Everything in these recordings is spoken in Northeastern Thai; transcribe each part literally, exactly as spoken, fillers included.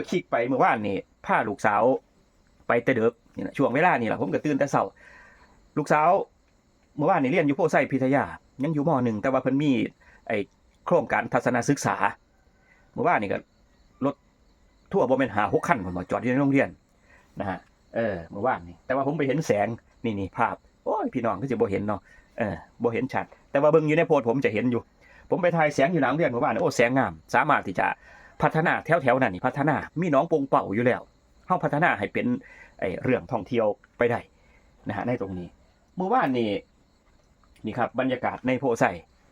คลิกไปเมื่อวานนี่ พาลูกสาวไปแต่เดิกนี่แหละ ช่วงเวลานี่แหละ ผมก็ตื่นแต่เช้า ลูกสาวเมื่อวานนี่เรียนอยู่โพธิ์ไซพิทยา ยังอยู่ ม.หนึ่ง แต่ว่าเพิ่นมีไอ้โครงการทัศนศึกษา เมื่อวานนี่ก็รถทัวร์บ่แม่นห้าหกคันผมว่าจอดอยู่ในโรงเรียนนะฮะ เออ เมื่อวานนี่ แต่ว่าผมไปเห็นแสง นี่นี่ภาพ โอ้ย พี่น้องก็จะบ่เห็นเนาะ เออ บ่เห็นชัด แต่ว่าเบิ่งอยู่ในโพสต์ผมจะเห็นอยู่ ผมไปถ่ายแสงอยู่หลังเรียนเมื่อวาน โอ้ แสงงาม สามารถที่จะพัฒนาแถวๆนั้นนี่ พัฒนา มีหนองปงเป่าอยู่แล้ว เฮาพัฒนาให้เป็นไอ้เรื่องท่องเที่ยวไปได้นะฮะ ในตรงนี้ เมื่อวานนี่ นี่ครับ บรรยากาศในโพธิ์ไซ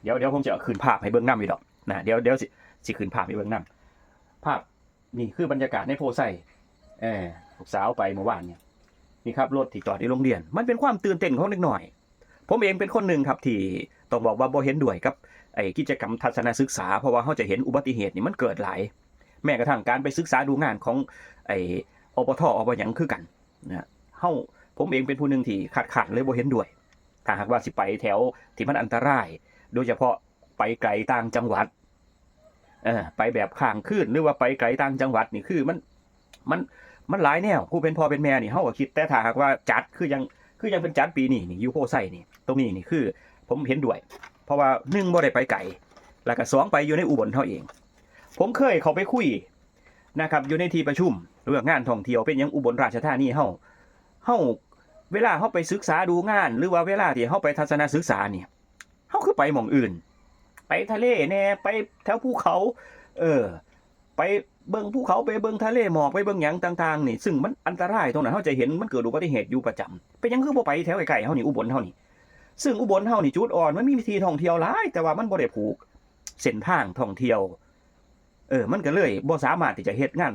เดี๋ยวเดี๋ยวผมจะขึ้นภาพให้เบิ่งนำอยู่ดอกนะ เดี๋ยวเดี๋ยวสิสิขึ้นภาพให้เบิ่งนำ ภาพ นี่คือบรรยากาศในโพธิ์ไซ เออ ลูกสาวไปเมื่อวานเนี่ย นี่ครับ รถที่จอดที่โรงเรียน มันเป็นความตื่นเต้นของเด็กน้อย ผมเองเป็นคนหนึ่งครับที่ต้องบอกว่าบ่เห็นด้วยกับไอ้กิจกรรมทัศนศึกษา เพราะว่าเฮาจะเห็นอุบัติเหตุนี่มันเกิดหลาย แม้กระทั่งการไปศึกษาดูงานของไอ้ อปท อปหยังคือกันนะ เฮา ผมเองเป็นผู้หนึ่งที่คัดค้านเลยบ่เห็นด้วย ถ้าหากว่าสิไปแถวที่มันอันตราย โดยเฉพาะไปไกลต่างจังหวัด เออ ไปแบบค้างคืน หรือว่าไปไกลต่างจังหวัดนี่คือมัน มัน มันหลายแนว ผู้เป็นพ่อเป็นแม่นี่ เฮาก็คิด แต่ถ้าหากว่าจัดคือยัง คือยังเป็นจัดปีนี้นี่ อยู่โพธิ์ไซนี่ ตรงนี้นี่คือผมเห็นด้วย เพราะว่าหนึ่งบ่ได้ไปไกล แล้วก็สองไปอยู่ในอุบลเฮาเอง ผมเคยเข้าไปคุยนะครับ อยู่ในที่ประชุมเรื่องงานท่องเที่ยว เป็นหยังอุบลราชธานีเฮา เฮา เวลาเฮาไปศึกษาดูงาน หรือว่าเวลาที่เฮาไปทัศนศึกษานี่ เฮาคือไปหม่องอื่น ไปทะเลแหน่ ไปแถวภูเขา เออ ไปเบิ่งภูเขา ไปเบิ่งทะเลหมอก ไปเบิ่งหยังต่างๆนี่ ซึ่งมันอันตรายตรงนั้น เฮาจะเห็นมันเกิดอุบัติเหตุอยู่ประจำ เป็นหยังคือบ่ไปแถวใกล้ๆเฮานี่ อุบลเฮานี่ ซึ่งอุบลเฮานี่จุดอ่อน มันมีที่ท่องเที่ยวหลาย แต่ว่ามันบ่ได้ผูกเส้นทางท่องเที่ยว เออ มันก็เลยบ่สามารถที่จะเฮ็ดงาน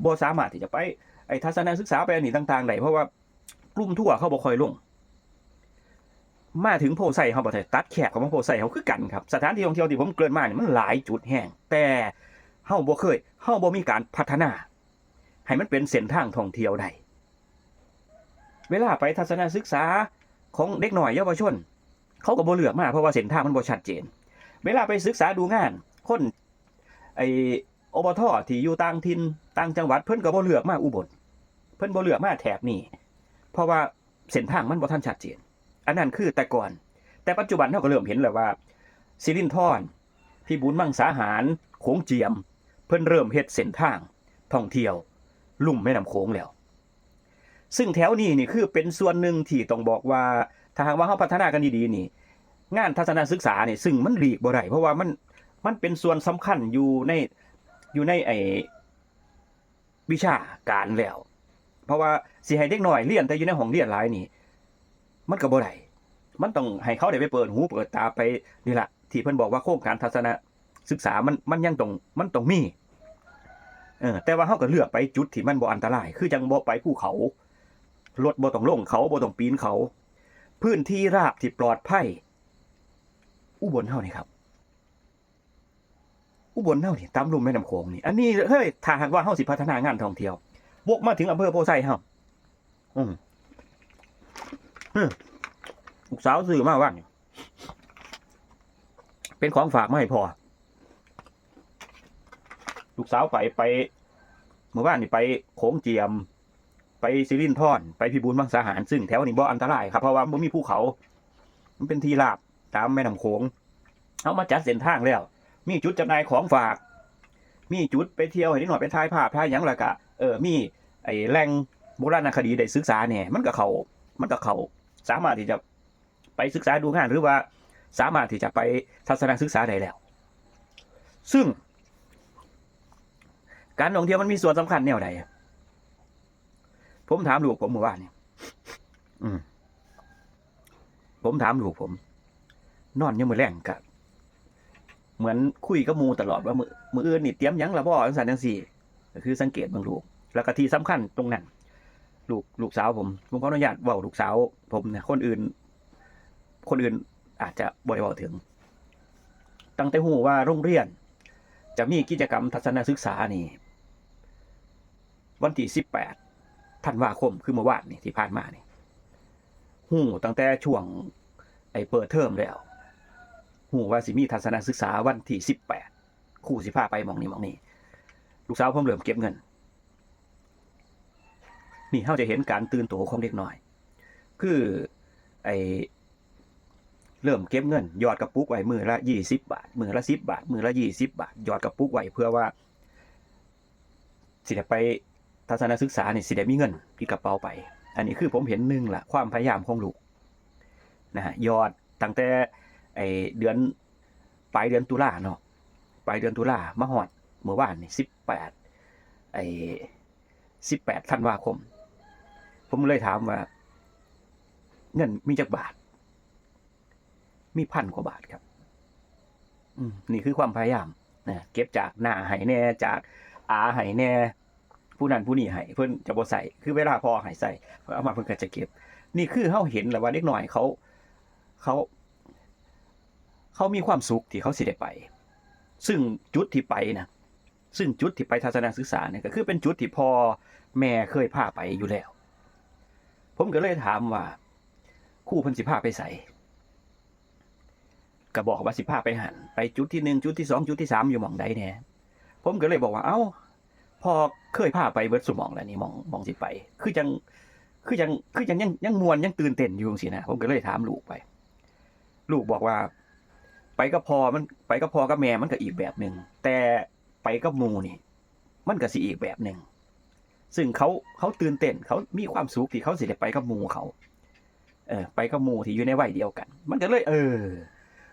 บ่สามารถที่จะไปไอ้ทัศนศึกษาไปอันนี้ต่างๆได้ เพราะว่ากลุ่มทัวร์เขาบ่ค่อยลง มาถึงโพธิ์ไซเฮาบ่ได้ตัดแคบเข้ามาโพธิ์ไซเฮาคือกันครับ สถานที่ท่องเที่ยวที่ผมเกริ่นมานี่มันหลายจุดแฮง แต่เฮาบ่เคย เฮาบ่มีการพัฒนา ให้มันเป็นเส้นทางท่องเที่ยวได้ เวลาไปทัศนศึกษาของเด็กน้อยเยาวชน เขาก็บ่เลือกมา เพราะว่าเส้นทางมันบ่ชัดเจน เวลาไปศึกษาดูงาน คน ไอ้ อปท ที่อยู่ต่างถิ่นต่างจังหวัด เพิ่นก็บ่เลือกมาอุบล เพิ่นบ่เลือกมาแถบนี้ เพราะว่าเส้นทางมันบ่ทันชัดเจน อันนั้นคือแต่ก่อน แต่ปัจจุบันเฮาก็เริ่มเห็นแล้วว่า สิรินธร พิบูลมังสาหาร โขงเจียม เพิ่นเริ่มเฮ็ดเส้นทางท่องเที่ยวลุ่มแม่น้ำโขงแล้ว ซึ่งแถวนี้นี่คือเป็นส่วนหนึ่งที่ต้องบอกว่า ถ้าหากว่าเฮาพัฒนากันดีๆนี่ งานทัศนศึกษานี่ ซึ่งมันหลีกบ่ได้ เพราะว่ามัน มันเป็นส่วนสำคัญอยู่ใน อยู่ในไอ้วิชาการแล้ว เพราะว่าสิให้เด็กน้อยเรียนแต่อยู่ในห้องเรียนหลายนี่ มันก็บ่ได้ มันต้องให้เขาได้ไปเปิดหูเปิดตาไป นี่ล่ะ ที่เพิ่นบอกว่าโครงการทัศนศึกษามัน มันยังต้อง มันต้องมี เออ แต่ว่าเฮาก็เลือกไปจุดที่มันบ่อันตราย คือจั่งบ่ไปภูเขา รถบ่ต้องลงเขา บ่ต้องปีนเขา พื้นที่ราบที่ปลอดภัย อุบลเฮานี่ครับ อุบลเฮานี่ ตามลุ่มแม่น้ำโขงนี่ อันนี้เฮ้ย ถ้าหากว่าเฮาสิพัฒนางานท่องเที่ยว วกมาถึงอำเภอโพธิ์ไซเฮา อืม อืม ลูกสาวซื้อมาว่าง เป็นของฝากมาให้พ่อ ลูกสาวไป ไป เมื่อวานนี่ไปโขงเจียม ไปสิรินธร ไปพิบูลมังสาหาร ซึ่งแถวนี้บ่อันตรายครับ เพราะว่าบ่มีภูเขา มันเป็นที่ราบตามแม่น้ำโขง เอามาจัดเส้นทางแล้ว มีจุดจำหน่ายของฝาก มีจุดไปเที่ยวให้เด็กน้อยไปถ่ายภาพถ่ายหยัง แล้วก็ เออ มีไอ้แหล่งโบราณคดีได้ศึกษาแหน่ มันก็เข้า มันก็เข้า สามารถที่จะไปศึกษาดูงาน หรือว่าสามารถที่จะไปทัศนศึกษาได้แล้ว ซึ่ง การท่องเที่ยวมันมีส่วนสำคัญแนวใด ผมถามลูกผมเมื่อวานนี่ อืม ผมถามลูกผม นอนยามมื้อแลงก็ เหมือนคุยกับหมู่ตลอดว่า มื้อ มื้ออื่นนี่เตรียมหยังละบ่ จั่งซั้นจั่งซี้ ก็คือสังเกตเบิ่งลูก แล้วก็ที่สำคัญตรงนั้น ลูก ลูกสาวผม ผมขออนุญาตเว้าลูกสาวผมนะ คนอื่น คนอื่นอาจจะบ่ได้เว้าถึง ตั้งแต่ฮู้ว่าโรงเรียนจะมีกิจกรรมทัศนศึกษานี่ วันที่สิบแปดธันวาคม คือเมื่อวานนี่ ที่ผ่านมานี่ ฮู้ตั้งแต่ช่วงไอ้เปิดเทอมแล้ว ฮู้ว่าสิมีทัศนศึกษาวันที่สิบแปด ครูสิพาไปหม่องนี้หม่องนี้ ลูกสาวผมเริ่มเก็บเงิน นี่เฮาจะเห็นการตื่นตัวของเด็กน้อย คือไอ้เริ่มเก็บเงิน หยอดกระปุกไว้มื้อละยี่สิบบาท มื้อละสิบบาท มื้อละยี่สิบบาท หยอดกระปุกไว้เพื่อว่า สิได้ไปทัศนศึกษานี่สิได้มีเงินติดกระเป๋าไป อันนี้คือผมเห็นหนึ่งละความพยายามของลูกนะฮะ หยอดตั้งแต่ไอ้เดือนปลายเดือนตุลาเนาะ ปลายเดือนตุลามาฮอดมื้อวานนี่สิบแปด ไอ้สิบแปดธันวาคม ผมเลยถามว่า เงินมีจักบาท มีพันกว่าบาทครับ อืม นี่คือความพยายามนะเก็บจากน้าให้แหน่ จากอาให้แหน่ ผู้นั้นผู้นี้ให้ เพิ่นจะบ่ใส่ คือเวลาพ่อให้ใส่ เอามาเพิ่นก็จะเก็บ นี่คือเฮาเห็นแล้วว่าเด็กน้อยเขา เขา เขามีความสุขที่เขาสิได้ไป ซึ่งจุดที่ไปนะ ซึ่งจุดที่ไปทัศนศึกษาเนี่ยก็คือเป็นจุดที่พ่อแม่เคยพาไปอยู่แล้ว ผมก็เลยถามว่า ครูเพิ่นสิพาไปไส ก็บอกว่าสิพาไปหั่น ไปจุดที่หนึ่ง จุดที่สอง จุดที่สาม อยู่หม่องใดแหน่ ผมก็เลยบอกว่า เอ้า พ่อเคยพาไปเบิดซุหม่องแล้วนี่ หม่อง หม่องสิไป คือจั่ง คือจั่ง คือจั่งยัง ยังม่วน ยังตื่นเต้นอยู่จั่งซี้นะ ผมก็เลยถามลูกไป ลูกบอกว่า ไปกับพ่อมัน ไปกับพ่อกับแม่มันก็อีกแบบหนึ่ง แต่ไปกับหมู่นี่ มันก็สิอีกแบบหนึ่ง ซึ่งเขา เขาตื่นเต้น เขามีความสุขที่เขาสิได้ไปกับหมู่เขา เออ ไปกับหมู่ที่อยู่ในวัยเดียวกัน มันก็เลย เออ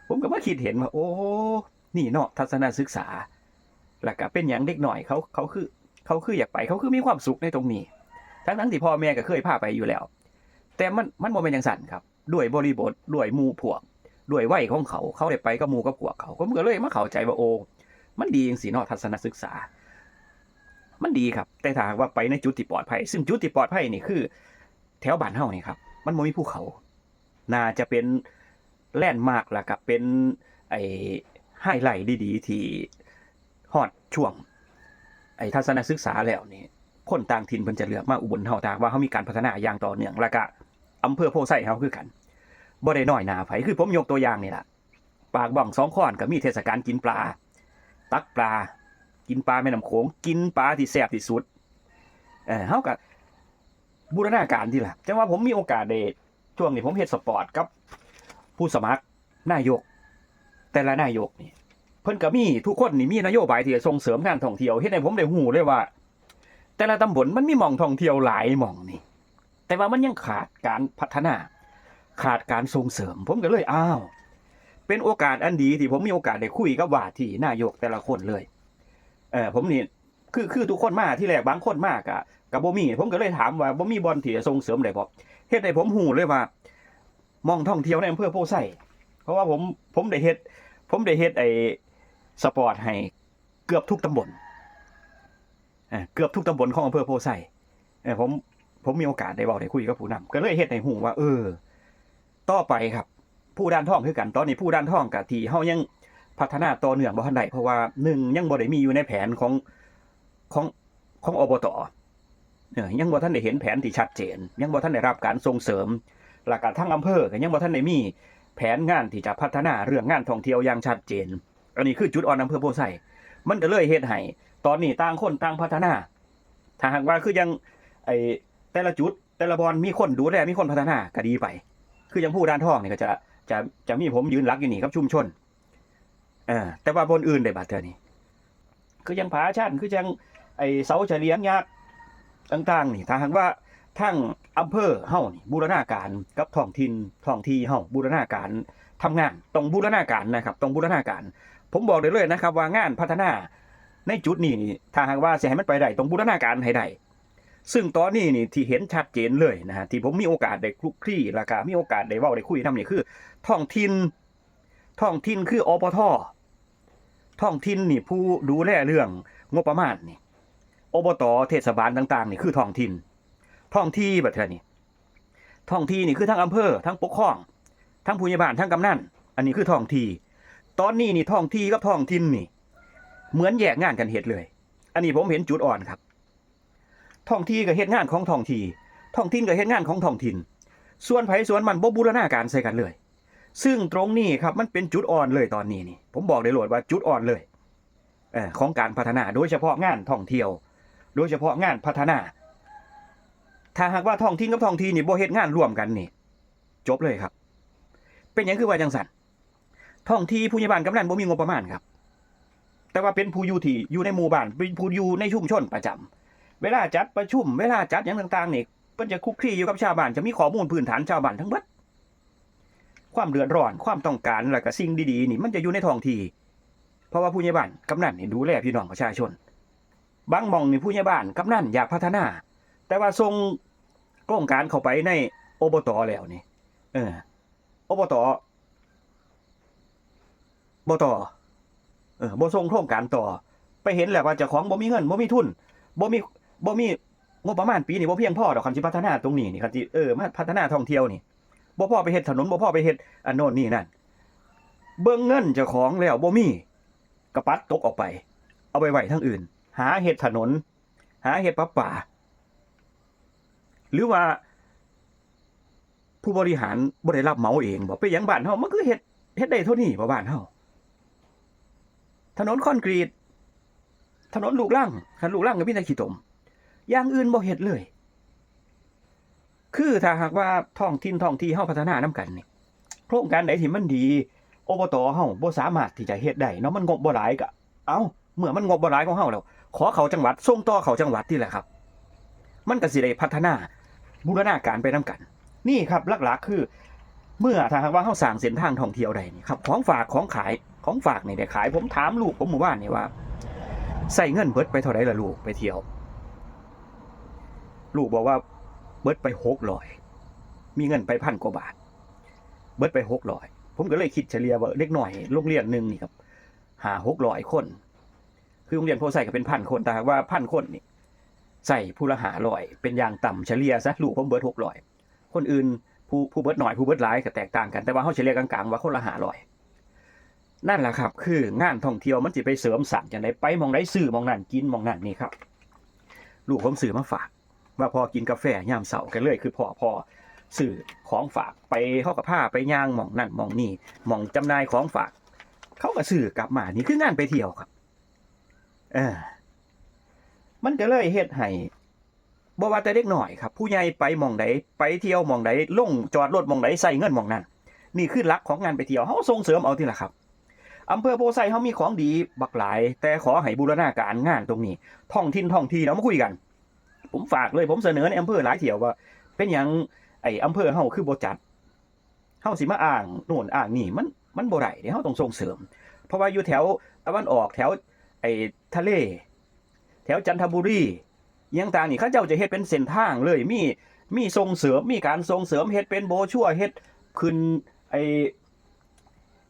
ผมก็มาคิดเห็นว่า โอ้ นี่เนาะ ทัศนศึกษา แล้วก็เป็นหยังเด็กน้อยเขา เขาคือ เขาคืออยากไป เขาคือมีความสุขในตรงนี้ ทั้งๆที่พ่อแม่ก็เคยพาไปอยู่แล้ว แต่มัน มันบ่แม่นจั่งซั้นครับ ด้วยบริบท ด้วยหมู่พวก ด้วยวัยของเขา เขาได้ไปกับหมู่กับพวกเขา ผมก็เลยมาเข้าใจว่า โอ้ มันดีจั่งซี้เนาะ ทัศนศึกษา มันดีครับ แต่ถ้าหากว่าไปในจุดที่ปลอดภัย ซึ่งจุดที่ปลอดภัยนี่คือ แถวบ้านเฮานี่ครับ มันบ่มีภูเขา น่าจะเป็นแลนด์มาร์ก แล้วก็เป็นไอ้ไฮไลท์ดีๆ ที่ฮอดช่วงไอ้ทัศนศึกษาแล้วนี่ คนต่างถิ่นเพิ่นจะเลือกมาอุบลเฮา ถ้าหากว่าเฮามีการพัฒนาอย่างต่อเนื่อง แล้วก็อำเภอโพธิ์ไชเฮาคือกัน บ่ได้น้อยหน้าไผ คือผมยกตัวอย่างนี่ล่ะ ปากบ้องสองคอนก็มีเทศกาลกินปลา ตักปลา กินปลาแม่น้ำโขง กินปลาที่แซ่บที่สุด เออ เฮาก็บูรณาการทีล่ะ จั่งว่าผมมีโอกาสได้ ช่วงนี้ผมเฮ็ดสปอร์ตกับผู้สมัครนายก แต่ละนายกนี่ เพิ่นก็มี ทุกคนนี่มีนโยบายที่จะส่งเสริมงานท่องเที่ยว เฮ็ดให้ผมได้รู้เลยว่า แต่ละตำบลมันมีหม่องท่องเที่ยวหลายหม่องนี่ แต่ว่ามันยังขาดการพัฒนา ขาดการส่งเสริม ผมก็เลย อ้าว เป็นโอกาสอันดีที่ผมมีโอกาสได้คุยกับว่าที่นายกแต่ละคนเลย เออ ผมนี่ คือ คือทุกคนมาทีแรก บางคนมาก็ ก็บ่มี ผมก็เลยถามว่า บ่มีบ่อนที่จะส่งเสริมได้บ่ เฮ็ดให้ผมรู้เลยว่า หม่องท่องเที่ยวในอำเภอโพธิ์ไช เพราะว่าผม ผมได้เฮ็ด ผมได้เฮ็ดไอ้สปอร์ตให้เกือบทุกตำบล เอ่อ เกือบทุกตำบลของอำเภอโพธิ์ไช เอ่อ ผม ผมมีโอกาสได้เว้าได้คุยกับผู้นำ ก็เลยเฮ็ดให้รู้ว่า เออ ต่อไปครับ ภูด่านทองคือกัน ตอนนี้ภูด่านทองก็ที่เฮายังพัฒนาต่อเนื่องบ่ทันได้ เพราะว่า หนึ่ง ยังบ่ได้มีอยู่ในแผนของ ของ ของ อบต. เอ่อ ยังบ่ทันได้เห็นแผนที่ชัดเจน ยังบ่ทันได้รับการส่งเสริม แล้วก็ทางอำเภอก็ยังบ่ทันได้มีแผนงานที่จะพัฒนาเรื่องงานท่องเที่ยวอย่างชัดเจน อันนี้คือจุดอ่อนอำเภอโพธิ์ไช มันก็เลยเฮ็ดให้ตอนนี้ต่างคนต่างพัฒนา ถ้าหากว่าคือยัง ไอ้ แต่ละจุด แต่ละบ่อนมีคนดูแล มีคนพัฒนาก็ดีไป คือยังภูด่านทองนี่ก็จะ จะ จะมีผมยืนหลักอยู่นี่กับชุมชน เออ แต่ว่าบ่อนอื่นได้บาดเทื่อนี่ คือยังผาชัน คือยังไอ้เสาเฉลียงยักษ์ต่างๆ นี่ ถ้าหากว่าทางอำเภอเฮานี่บูรณาการกับท้องถิ่น ท้องที่เฮาบูรณาการทำงาน ต้องบูรณาการนะครับ ต้องบูรณาการ ผมบอกได้เลยนะครับว่างานพัฒนาในจุดนี้นี่ ถ้าหากว่าสิให้มันไปได้ ต้องบูรณาการให้ได้ ซึ่งตอนนี้นี่ที่เห็นชัดเจนเลยนะฮะ ที่ผมมีโอกาสได้คลุกคลี แล้วก็มีโอกาสได้เว้าได้คุยนำนี่คือ ท้องถิ่น ท้องถิ่นคือ อบต. ท้องถิ่นนี่ผู้ดูแลเรื่องงบประมาณนี่ อบต. เทศบาลต่างๆ นี่คือท้องถิ่น ท้องที่บัดเทื่อนี่ ท้องที่นี่คือทั้งอำเภอ ทั้งปกครอง ทั้งผู้ใหญ่บ้าน ทั้งกำนัน อันนี้คือท้องที่ ตอนนี้นี่ท้องที่กับท้องถิ่นนี่ เหมือนแยกงานกันเฮ็ดเลย อันนี้ผมเห็นจุดอ่อนครับ ท้องที่ก็เฮ็ดงานของท้องที่ ท้องถิ่นก็เฮ็ดงานของท้องถิ่น ส่วนไผส่วนมันบ่บูรณาการใส่กันเลย ซึ่งตรงนี้ครับ มันเป็นจุดอ่อนเลยตอนนี้นี่ ผมบอกได้โลดว่าจุดอ่อนเลย เอ่อ ของการพัฒนา โดยเฉพาะงานท่องเที่ยว โดยเฉพาะงานพัฒนา ถ้าหากว่าท้องถิ่นกับท้องที่นี่บ่เฮ็ดงานร่วมกันนี่ จบเลยครับ เป็นหยังคือว่าจังซั่น ท้องที่ผู้ใหญ่บ้านกำนันบ่มีงบประมาณครับ แต่ว่าเป็นผู้อยู่ที่อยู่ในหมู่บ้าน เป็นผู้อยู่ในชุมชนประจำ เวลาจัดประชุม เวลาจัดหยังต่างๆนี่ เพิ่นจะคลุกคลีอยู่กับชาวบ้าน จะมีข้อมูลพื้นฐานชาวบ้านทั้งเบิด ความเดือดร้อน ความต้องการ แล้วก็สิ่งดีๆนี่ มันจะอยู่ในท้องที่ เพราะว่าผู้ใหญ่บ้านกำนันนี่ดูแลพี่น้องประชาชน บางหม่องนี่ผู้ใหญ่บ้านกำนันอยากพัฒนา แต่ว่าส่งโครงการเข้าไปใน อบต แล้วนี่ เออ อบต บ่ต่อ เออ บ่ส่งโครงการต่อ ไปเห็นแล้วว่าเจ้าของบ่มีเงิน บ่มีทุน บ่มี บ่มีงบประมาณปีนี้บ่เพียงพอดอก คันสิพัฒนาตรงนี้นี่ คันสิ เออ มาพัฒนาท่องเที่ยวนี่ บ่พอไปเฮ็ดถนน บ่พอไปเฮ็ดอันโน่นนี่นั่น เบิ่งเงินเจ้าของแล้วบ่มี ก็ปัดตกออกไป เอาไปไว้ทางอื่น หาเฮ็ดถนน หาเฮ็ดประปา หรือว่า ผู้บริหารบ่ได้รับเหมาเองบ่ เป็นหยังบ้านเฮามันคือเฮ็ด เฮ็ดได้เท่านี้บ่บ้านเฮา ถนนคอนกรีต ถนนลูกรัง คันลูกรังก็มีแต่ขี้ตม อย่างอื่นบ่เฮ็ดเลย คือถ้าหากว่าท้องถิ่นท้องที่เฮาพัฒนานำกันนี่ โครงการใดที่มันดี อบต เฮาบ่สามารถที่จะเฮ็ดได้เนาะ มันงบบ่หลายก็ เอ้า เมื่อมันงบบ่หลายของเฮาแล้ว ขอเข้าจังหวัด ส่งต่อเข้าจังหวัดนี่แหละครับ มันก็สิได้พัฒนาบูรณาการไปนำกัน นี่ครับ หลักๆ คือ เมื่อถ้าหากว่าเฮาสร้างเส้นทางท่องเที่ยวได้นี่ครับ ของฝากของขาย ของฝากนี่ได้ขาย ผมถามลูกผมเมื่อวานนี่ว่า ใช้เงินเบิดไปเท่าใดล่ะลูก ไปเที่ยว ลูกบอกว่าเบิดไปหกร้อย มีเงินไปพันกว่าบาท เบิดไปหกร้อย ผมก็เลยคิดเฉลี่ยว่าเด็กน้อยโรงเรียนหนึ่งนี่ครับ ห้าหกร้อยคน คือโรงเรียนโพธิ์ไซก็เป็นพันคน ถ้าหากว่าพันคนนี่ ใช้ผู้ละห้าร้อย เป็นอย่างต่ำ เฉลี่ยซะ ลูกผมเบิดหกร้อย คนอื่น ผู้ ผู้เบิดน้อย ผู้เบิดหลายก็แตกต่างกัน แต่ว่าเฮาเฉลี่ยกลางๆ ว่าคนละห้าร้อย นั่นล่ะครับ คืองานท่องเที่ยวมันสิไปเสริมสร้างจั่งใด ไปหม่องใดซื้อหม่องนั้น กินหม่องนั้น นี่ครับ ลูกผมซื้อมาฝาก ว่าพ่อกินกาแฟยามเช้า ก็เลยคือพ่อ พ่อซื้อของฝากไป เฮาก็พาไปย่างหม่องนั้นหม่องนี้ หม่องจำหน่ายของฝาก เขาก็ซื้อกลับมา นี่คืองานไปเที่ยวครับ เออ มันก็เลยเฮ็ดให้ บ่ว่าแต่เด็กน้อยครับ ผู้ใหญ่ไปหม่องใด ไปเที่ยวหม่องใด ลงจอดรถหม่องใด ใช้เงินหม่องนั้น นี่คือหลักของงานไปเที่ยว เฮาส่งเสริมเอาติล่ะครับ อำเภอโพธิ์ไซเฮามีของดีบักหลาย แต่ขอให้บูรณาการงานตรงนี้ ท้องถิ่นท้องที่ เฮามาคุยกัน ผมฝากเลย ผมเสนอในอำเภอหลายเที่ยวว่า เป็นหยังไอ้อำเภอเฮาคือบ่จัด เฮาสิมาอ้างโน่นอ้างนี่ มัน มันบ่ได้เด้ เฮาต้องส่งเสริม เพราะว่าอยู่แถวตะวันออก แถวไอ้ทะเล แถวจันทบุรี อิหยังต่างนี่ เขาเจ้าจะเฮ็ดเป็นเส้นทางเลย มี มีส่งเสริม มีการส่งเสริม เฮ็ดเป็นโบรชัวร์ เฮ็ดขึ้นไอ้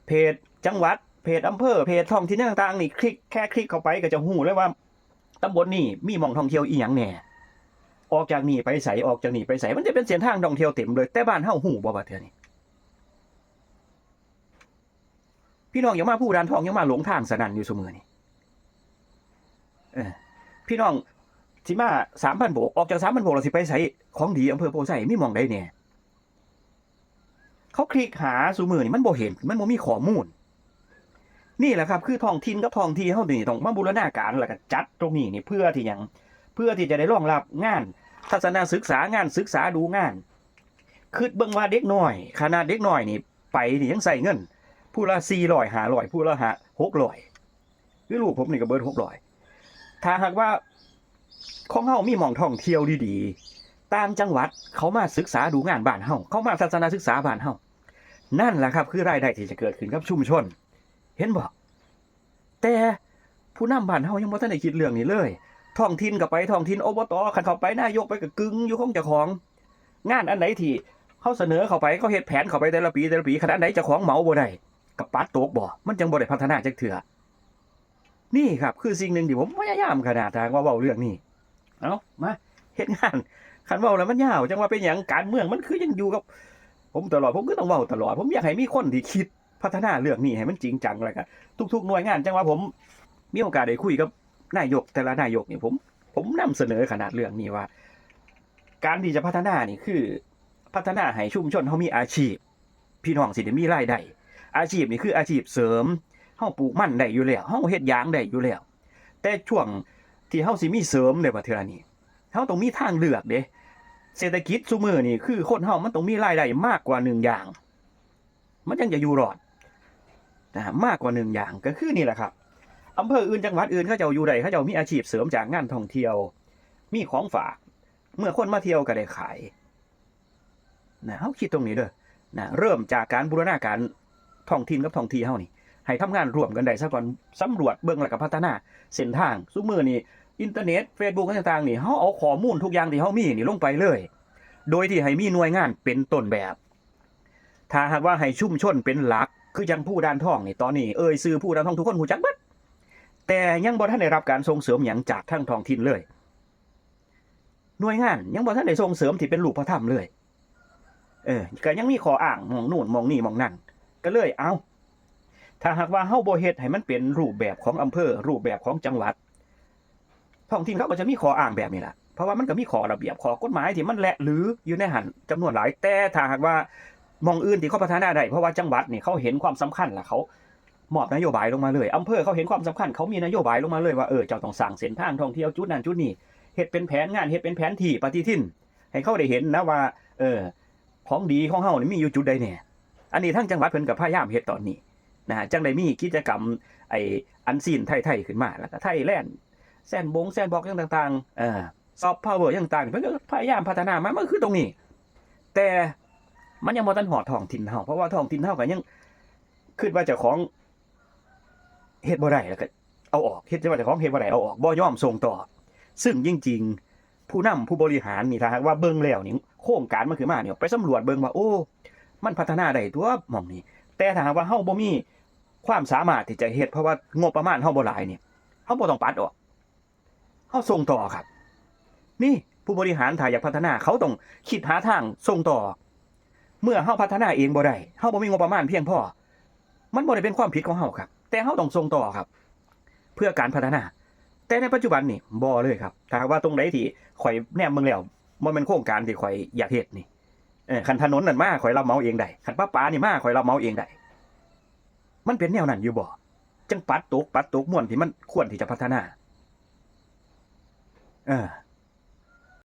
เพจจังหวัด เพจอำเภอ เพจท้องถิ่นต่างๆนี่ คลิก แค่คลิกเข้าไปก็จะฮู้เลยว่า ตำบลนี้มีหม่องท่องเที่ยวอีหยังแหน่ ออกจากนี่ไปไส ออกจากนี่ไปไส มันจะเป็นเส้นทางท่องเที่ยวเต็มเลย แต่บ้านเฮาฮู้บ่ว่าเทื่อนี้ พี่น้องอย่ามาภูด่านทอง ยังมาหลงทางสนั่นอยู่ซุมื้อนี้ เออ พี่น้องสิมาสามพันโบก ออกจากสามพันโบกแล้วสิไปไส ของดีอำเภอโพธิ์ไซมีหม่องใดแหน่ เขาคลิกหาซุมื้อนี่มันบ่เห็น มันบ่มีข้อมูล นี่แหละครับ คือท้องถิ่นกับท้องที่เฮานี่ต้องมาบูรณาการ แล้วก็จัดตรงนี้นี่เพื่อที่หยัง เพื่อที่จะได้รองรับงานทัศนศึกษา งานศึกษาดูงาน คิดเบิ่งว่าเด็กน้อย ขนาดเด็กน้อยนี่ไปนี่ยังใช้เงิน ผู้ละสี่ร้อย ห้าร้อย ผู้ละห้า หกร้อย คือลูกผมนี่ก็เบิดหกร้อย ถ้าหากว่าของเฮามีหม่องท่องเที่ยวดีๆ ต่างจังหวัดเขามาศึกษาดูงานบ้านเฮา เขามาทัศนศึกษาบ้านเฮา นั่นล่ะครับ คือรายได้ที่จะเกิดขึ้นกับชุมชน เห็นบ่ แต่ผู้นำบ้านเฮายังบ่ทันได้คิดเรื่องนี้เลย ท้องถิ่นก็ไปท้องถิ่น อบต คันเข้าไป นายกไปก็กึ่งอยู่ของเจ้าของ งานอันใดที่เฮาเสนอเข้าไป เขาเฮ็ดแผนเข้าไปแต่ละปี แต่ละปี คันอันใดเจ้าของเหมาบ่ได้ ก็ปัดตกบ่ มันจั่งบ่ได้พัฒนาจักเทื่อ นี่ครับ คือสิ่งหนึ่งที่ผมพยายามขนาด ถ้าหากว่าเว้าเรื่องนี้ เอ้า มาเฮ็ดงาน คันเว้าแล้วมันยาว จั่งว่าเป็นหยัง การเมืองมันคือยังอยู่กับผมตลอด ผมก็ต้องเว้าตลอด ผมอยากให้มีคนที่คิดพัฒนาเรื่องนี้ให้มันจริงจัง แล้วก็ทุกๆหน่วยงาน จั่งว่าผมมีโอกาสได้คุยกับนายกแต่ละนายกนี่ ผม ผมนำเสนอขนาดเรื่องนี้ว่า การที่จะพัฒนานี่คือพัฒนาให้ชุมชนเฮามีอาชีพ พี่น้องสิได้มีรายได้ อาชีพนี่คืออาชีพเสริม เฮาปลูกมันได้อยู่แล้ว เฮาเฮ็ดยางได้อยู่แล้ว แต่ช่วงที่เฮาสิมีเสริมได้บ่เทื่อนี้ เฮาต้องมีทางเลือกเด้ เศรษฐกิจซุมื้อนี่คือคนเฮามันต้องมีรายได้มากกว่าหนึ่งอย่าง มันจั่งจะอยู่รอด นะ มากกว่าหนึ่งอย่าง ก็คือนี่แหละครับ อำเภออื่นจังหวัดอื่นเขาเจ้าอยู่ได้ เขาเจ้ามีอาชีพเสริมจากงานท่องเที่ยว มีของฝาก เมื่อคนมาเที่ยวก็ได้ขาย นะ เฮาคิดตรงนี้เด้อ นะ เริ่มจากการบูรณาการท้องถิ่นกับท้องที่เฮานี่ ให้ทำงานร่วมกันได้ซะก่อน สำรวจเบิ่งแล้วก็พัฒนาเส้นทาง ซุมื้อนี่ อินเทอร์เน็ต Facebook ต่างๆ นี่ เฮาเอาข้อมูลทุกอย่างที่เฮามีนี่ลงไปเลย โดยที่ให้มีหน่วยงานเป็นต้นแบบ ถ้าหากว่าให้ชุมชนเป็นหลัก คือจั่งภูด่านทองนี่ ตอนนี้เอ่ยชื่อภูด่านทองทุกคนฮู้จักเบิด แต่ยังบ่ทันได้รับการส่งเสริมหยังจากทางท้องถิ่นเลย หน่วยงานยังบ่ทันได้ส่งเสริมที่เป็นรูปธรรมเลย เออ ก็ยังมีข้ออ้างหม่องนู่นหม่องนี่หม่องนั่น ก็เลย เอ้า ถ้าหากว่าเฮาบ่เฮ็ดให้มันเป็นรูปแบบของอำเภอ รูปแบบของจังหวัด ท้องถิ่นเขาก็จะมีข้ออ้างแบบนี้ล่ะ เพราะว่ามันก็มีข้อระเบียบ ข้อกฎหมายที่มันแหละหรืออยู่ในหั่นจำนวนหลาย แต่ถ้าหากว่าหม่องอื่นที่เขาพัฒนาได้ เพราะว่าจังหวัดนี่เขาเห็นความสำคัญแล้วเขามอบนโยบายลงมาเลย อำเภอเขาเห็นความสำคัญ เขามีนโยบายลงมาเลยว่า เออ เจ้าต้องสร้างเส้นทางท่องเที่ยวจุดนั้นจุดนี้ เฮ็ดเป็นแผนงาน เฮ็ดเป็นแผนที่ปฏิทิน ให้เขาได้เห็นนะว่า เออ ของดีของเฮานี่มีอยู่จุดใดแหน่ อันนี้ทางจังหวัดเพิ่นก็พยายามเฮ็ดตอนนี้นะฮะ จั่งได้มีกิจกรรมไอ้อันซีนไทยๆ ขึ้นมา แล้วก็ไทยแลนด์ แซนด์บงแซนด์บ็อกซ์หยังต่างๆ เอ่อ ซอฟต์พาวเวอร์หยังต่างๆ เพิ่นก็พยายามพัฒนามา มันคือตรงนี้ แต่มันยังบ่ทันฮอดท้องถิ่นเฮา เพราะว่าท้องถิ่นเฮาก็ยังคิดว่าเจ้าของเฮ็ดบ่ได้ แล้วก็เอาออก คิดว่าเจ้าของเฮ็ดบ่ได้ เอาออก บ่ยอมส่งต่อ ซึ่งจริงๆ ผู้นำผู้บริหารนี่ ถ้าหากว่าเบิ่งแล้วนี่ โครงการมันขึ้นมานี่ ไปสำรวจเบิ่งว่า โอ้ มันพัฒนาได้ตั๊วหม่องนี้ แต่ถ้าหากว่าเฮาบ่มีความสามารถที่จะเฮ็ด เพราะว่างบประมาณเฮาบ่หลายนี่ เฮาบ่ต้องปัดออก เฮาส่งต่อครับ นี่ผู้บริหารถ้าอยากพัฒนา เขาต้องคิดหาทางส่งต่อ เมื่อเฮาพัฒนาเองบ่ได้ เฮาบ่มีงบประมาณเพียงพอ มันบ่ได้เป็นความผิดของเฮาครับ แต่เฮาต้องส่งต่อครับ เพื่อการพัฒนา แต่ในปัจจุบันนี่บ่เลยครับ ถ้าหากว่าตรงใดที่ข้อยแนมเบิ่งแล้ว บ่แม่นโครงการที่ข้อยอยากเฮ็ดนี่ เออ คันถนนนั่นมา ข้อยรับเหมาเองได้ คันประปานี่มา ข้อยรับเหมาเองได้ มันเป็นแนวนั้นอยู่บ่ จั่งปัดตก ปัดตกม่วนที่มันควรที่จะพัฒนา เออ